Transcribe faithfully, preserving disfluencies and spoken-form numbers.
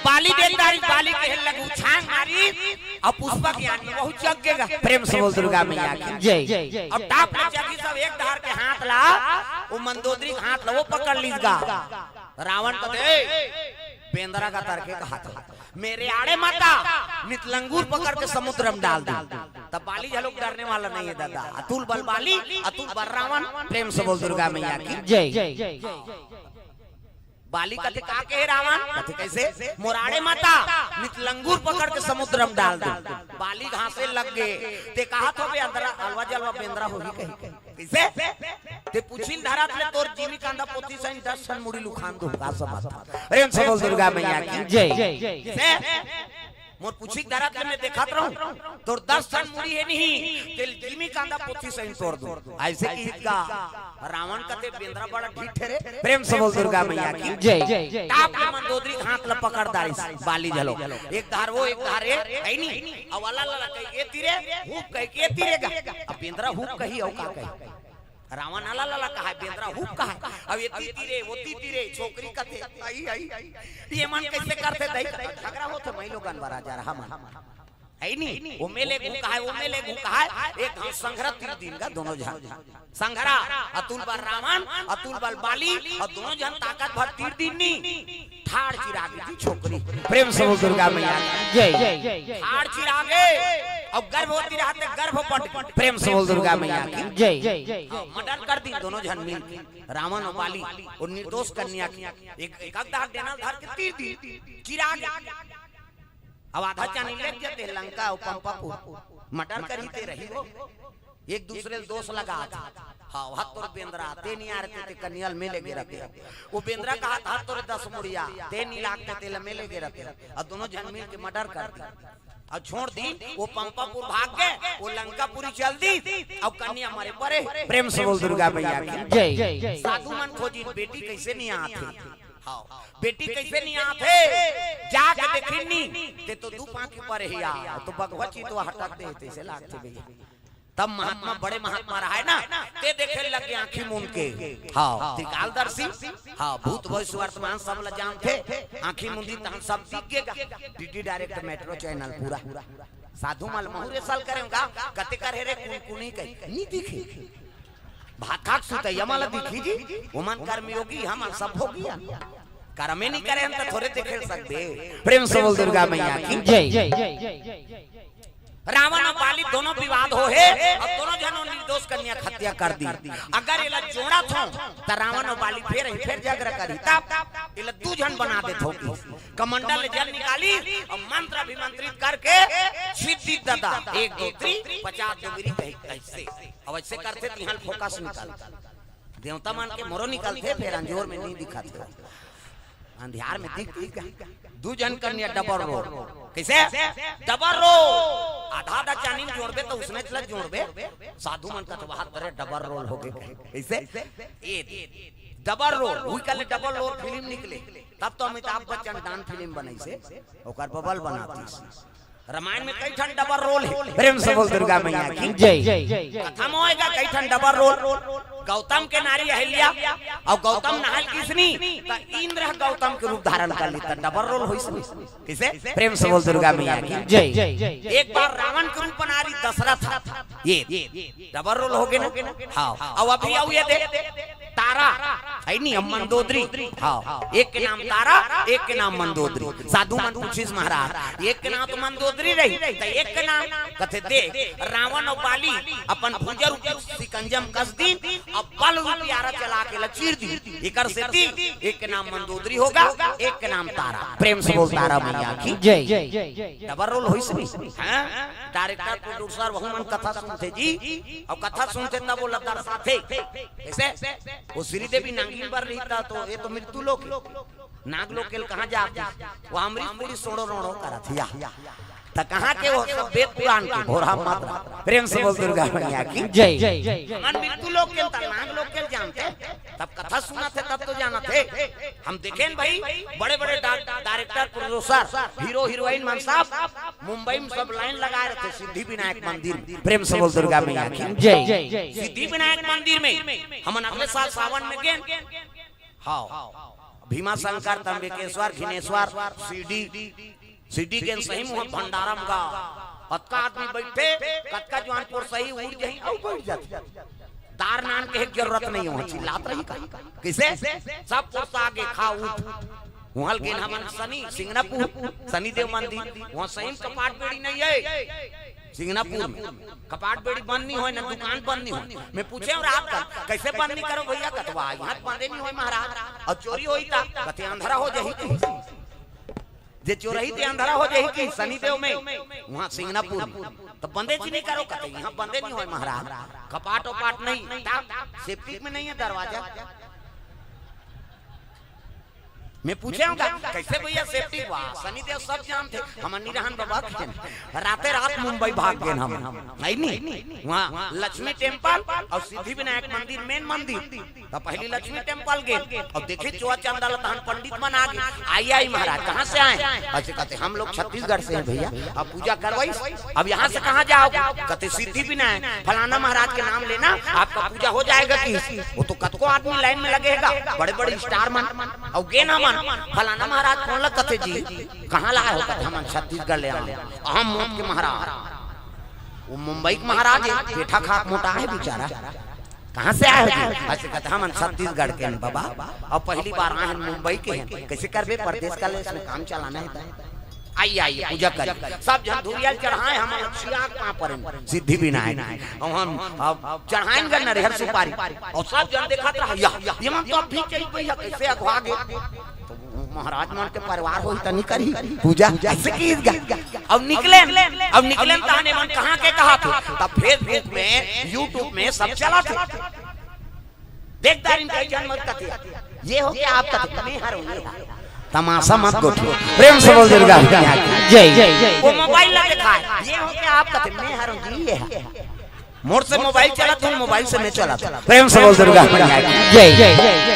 बाली देख डारिस, बाली के हेल लगू छांग मारिस, अउ पुष्पक यान में बहुत जग गेगा। प्रेम से बोल दुर्गा मैया की। जय। अउ टाप ले जगी सब एक धार के हाथ ला, वो मंदोदरी के हाथ ला वो पकड़ लीस गा। रावण कथे, "ए, बेंदरा का तरके का हाथ ला, मेरे आड़े मत आ, नित लंगूर पकड़ के समुद्र में डाल दूं।" तब बाली झलोक डरने वाला नहीं है दादा। अतुल बल बाली, अतुल बल रावण। प्रेम से बोल दुर्गा मैया की। जय। बाली कथे, "का कहे रावण?" कथे, "कैसे? मोर आड़े मत आ, नित लंगूर पकड़ के समुद्र में डाल दूं।" बाली घासे लग गे, ते कहत होबे अंदरा अलवा जलवा बेंदरा होही कही। कैसे? ते पूछिन धरत ले तोर जिमी कांदा पोथी सहित दस ठन मुड़ी ल उखान दूं, का समझ? प्रेम से बोल दुर्गा मैया की। जय। कैसे? मोर पूछी धरत ले मैं देखत रहूं, तोर दस ठन मुड़ी हे नहीं, ते ल जिमी कांदा पोथी सहित तोड़ दूं। ऐसे किहिस गा। रावण कथे, "बेंदरा बड़ा ढीठ हे रे।" प्रेम से बोल दुर्गा मैया की। जय। टाप ले मंदोदरी के हाथ ला पकड़ डारिस, बाली झलोक। एक धार वो, एक धार ये, है नी? अउ अला ला ला कहि के तीरे, हुप कहि के तीरे गा। अब बेंदरा हुप कही, अउ का कही? रावण अला ला ला कहा, बेंदरा हुप कहा। अब ये ती तीरे, वो ती तीरे, छोकरी कथे, "आई, आई, ये मन कैसे करथे दई?" झगड़ा होथे, मैं लोगन बरा जा रहा मन। है नी? ओमे ले घू कहा, ओमे ले घू कहा, एक घास संघरा तीर दीन गा दोनों झन। संघरा, अतुल बल रावण, अतुल बल बाली, अउ दोनों झन ताकत भर तीर दीन नी। ठाड़ चिरागे जी छोकरी। प्रेम से बोल दुर्गा मैया की। जय। ठाड़ चिरागे, अउ गर्भवती रहते गर्भपट। प्रेम से बोल दुर्गा मैया की। जय। हाँ, मर्डर कर दीन दोनों झन मिल के। रावण अउ बाली, अउ निर्दोष कन्या के एक, एक अगदा डेना धर के तीर दीन। चिरागे। अब आधा चानी लेग जाते लंका अउ पंपापुर, मर्डर करही ते रही वो। एक दूसरे ल दोष लगात। हाँ, "हत तोर बेंदरा, ते नी आरते ते कन्या ल में लेगे रहते।" वो बेंदरा कहत, "हत तोर दस मुड़िया, ते नी लागते ते ल में लेगे रहते।" अउ दोनों झन मिल के मर्डर कर दीन। अउ छोड़ दीन, वो पंपापुर भाग गे, वो लंकापुरी चल दीस, अउ कन्या मरे परे। प्रेम से बोल दुर्गा मैया की। जय। साधु मन खोजिन, बेटी कैसे नी आत हे? हाँ, बेटी कैसे नी आत हे? जाके देखिन नी, ते तो दू पांव के परे ही आ, तो बघवा चितवा हटक दे, तैसे लागथे भैया। तब महात्मा, बड़े महात्मा रहा है ना, ते देखे लगे आंखी मूंद के। हाँ, त्रिकालदर्शी, हाँ, भूत भविष्य वर्तमान सब ला जानथे, आंखी मूंदी तहन सब दिख गेगा। डीडी डायरेक्ट मेट्रो चैनल पूरा। साधु मन ल महूं रे सल करेंव गा, कते कर हे रे कुनकुनी कही, नी दिखे। भात खा के सुतइया मन ल दिखही जी, ओमन कर्मयोगी, हमन सब भोगी हन। कर्मे नी करे हन त थोरे देखे ल सकबे। प्रेम से बोल दुर्गा मैया की। जय। रावण अउ बाली दोनों विवाद होहे, अउ दोनों झन ओ निर्दोष कन्या के हत्या कर दीन। अगर एला जोड़त हों, त रावण अउ बाली फेर ही फेर झगड़ा करही, तब एला दू झन बना देथों। कमंडल ले जल निकालिस अउ मंत्र अभिमंत्रित करके छिद्दी ददा, एक दो तीन, पचास डोगरी कही, कैसे? अब ऐसे करथे तिहां ल फोकस निकल। देवता मन के मोरो निकलथे, फेर अंजोर में नी दिखत हे। अंधियार में दिख, दिख। दू झन कन्या डबल रोल। कैसे? Double role. आधा आधा चानी में जोड़बे त उसने चला जोड़बे। साधु मन कथे, "वाह, तेरे डबल रोल होगे।" कैसे? ए डबल रोल, उही कहले डबल रोल फिल्म निकले। तब तो अमिताभ बच्चन डान फिल्म बनइसे, ओकर बबल बनातिस। रामायण में कई ठन डबल रोल हे। प्रेम से बोल दुर्गा मैया की। जय। कथा में होएगा कई ठन डबल रोल। गौतम के नारी अहिल्या अउ गौतम नहाय ल गिस नी, त इंद्र ह गौतम के रूप धारण कर लीस, त डबल रोल होइस नी। किसे? प्रेम से बोल दुर्गा मैया की। जय। एक बार रावण के रूप बना रही दशरथ, ये डबल रोल होगे ना? हाँ। अउ अभी अउ ये दे, तारा, है नी, अब मंदोदरी। हाँ, एक के नाम तारा, एक के नाम मंदोदरी। साधु मन पूछिस महाराज, एक के नाम तो मंदोदरी रही, त एक के नाम? कथे, देख, रावण अउ बाली अपन भुजा रूपी सिकंजा म कस दीन, अउ बल रूपी आरा चला के ल चीर दीन। एकर सेती एक के नाम मंदोदरी होगा, एक के नाम तारा। प्रेम से बोल तारा मैया की। जय। डबल रोल होइस नी? हाँ? डायरेक्टर, प्रोड्यूसर, वहू मन कथा सुनथे जी, अउ कथा सुनथे तब ओला दर्शाथे। कैसे? वो श्रीदेवी नागिन बर रही त, तो ये तो मृत्यु लोक हे। नाग लोक के ल कहाँ जात हे? वो अमरीश पुरी सोड़ो रोड़ो करत हे। त कहाँ के वो सब वेद पुराण के घोरहा मंत्र। प्रेम से बोल दुर्गा मैया की। जय। मन मृत्यु लोक के ल त नाग लोक के ल जानथे। तब कथा सुनथे तब तो जानथे। हम देखेन भाई, बड़े-बड़े डा-, डायरेक्टर, प्रोड्यूसर, हीरो, हीरोइन मन सब मुंबई में सब लाइन लगाए रहिथे सिद्धि विनायक मंदिर में। प्रेम से बोल दुर्गा मैया की। जय। सिद्धि विनायक मंदिर में हमन अगले साल सावन में गेन। हाँ। भीमा शंकर, त्र्यंबकेश्वर, घिनेश्वर, सीडी, सीडी गेन सही मुँह भंडारम गा। अतका आदमी बैठे, कतका जवान पोर सही उड़ जाही, अउ बैठ जाथे। दार नान के जरूरत नहीं हो, चिल्लात रही का? किसे? सब पोर आगे खा उठ। वहाँ गेन हमन शनि, सिंगनापुर, शनिदेव मंदिर, वहाँ सही में कपाट बेड़ी नहीं है। सिंगनापुर में कपाट बेड़ी बंद नहीं होय, ना दुकान बंद नहीं होय। मैं पूछे हूँ रात का, "कैसे बंद नहीं करो भैया?" कथे, "वाह, यहाँ बंदे नहीं होय महाराज, अउ चोरी होई ता?" कथे, "अंधरा हो जाही।" जे चोरही ते अंधरा हो जाही कि शनिदेव में, वहाँ सिंगनापुर में, तो बंदे जी नहीं करो, कथे, "यहाँ बंदे नहीं होय महाराज, कपाट ओपाट नहीं, ता सेप्टिक में नहीं है दरवाजा।" मैं पूछे हूँ का, "कैसे भैया सेप्टिक?" "वाह, शनिदेव सब जानथे, हमन नहीं रहन बाबा के।" राते रात मुंबई भाग गेन हम, है नहीं? वहाँ लक्ष्मी टेम्पल अउ सिद्धि विनायक मंदिर, मेन मंदिर। तो पहली लक्ष्मी टेम्पल गेन अउ देखे चोर चंदा ल तहन पंडित मन आगे, "आई, आई महाराज, कहाँ से आए?" ऐसे कथे, "हम लोग छत्तीसगढ़ से हैं भैया।" अब पूजा करवाई, "अब यहाँ से कहाँ जाओगे?" कथे, "सिद्धि विनायक, फलाना महाराज के नाम लेना, आपका पूजा हो जाएगा।" कि वो तो कतको आदमी लाइन में लगेगा, बड़े बड़े स्टार मन। अउ गेन हमन, फलाना महाराज कौन लग कथे जी, "कहाँ लाए हो?" कथे, "हमन छत्तीसगढ़ ले आए, हम मोट के महाराज।" वो मुंबई के महाराज है, पेठा खा के मोटा है बेचारा। "कहाँ से आए हो जी?" ऐसे कथे, "हमन छत्तीसगढ़ के हैं बाबा, अउ पहली बार आए हैं, मुंबई के हैं।" "कैसे करबे, परदेस का ले, इसमें काम चलाना है तो।" "आइए, आइए, पूजा करिए।" सब झन धुरिया चढ़ाए, हमन लक्ष्या के पाँव परेन, सिद्धि विनायक। अउ हम अब चढ़ाएन गा नरियर सुपारी, अउ सब झन देखत रहा, "या, ये मन तो अब भी चल पई है, कैसे अगवा गे?" तो महाराज मन के परिवार होही त नहीं करी पूजा, ऐसे की गा। अब निकलेन, अब निकलेन, तहने मन कहाँ के कहा थे, तब Facebook में, YouTube में सब चला थे। देखता रहिन कई झन मत कथे, "ये हो क्या आप कथे?" "मैं हरौं, ये हा।" तमाशा मत गोठियो। प्रेम से बोल दुर्गा मैया की जय। वो मोबाइल ला दिखाए, "ये हो क्या आप कथे?" "मैं हरौं जी, ये हा।" मोर से मोबाइल चलत हूँ, मोबाइल से मैं चलत हूँ। प्रेम से बोल दुर्गा मैया की जय।